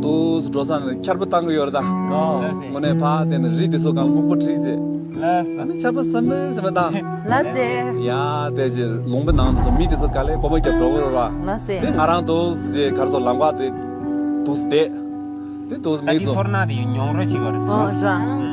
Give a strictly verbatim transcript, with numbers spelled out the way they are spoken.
དུས་འགྲོ་ས་ནས་ཆར་པ་བཏང་གི་ཡོད་རེད་ད། ལགས་སེ། དངོས་གནས་ཕ་དེ་ནི་རི་དེ་ཚོ་གང་སྨུག་པོ་ཁྲིད་ཅེས། ལགས་སེ། ཨ་ནི་ཆར་པ་ཟ་མེད་ཟ་མེད་ད། ལགས་སེ། ཡ་དེ་རྗེས་ལུང་པའི་ནང་དུ་སོ་མི་དེ་ཚོ་ག་ལེ་གོམ་པ་རྒྱབ་འགྲོ་གི་རེད་བ། ལགས་སེ། དེ་ང་རང་དུ་རྗེས་གར་སོ་ལམ་ཁ་དེ་དུས་བསྡད། དེ་དུས་ད་མི་དེ་ཚོ། ཚོར་སྣང་དེ་མྱོང་རོལ་བྱེད་དགོས་རེད་ཟེར། ཨོ་ར། ཨུམ།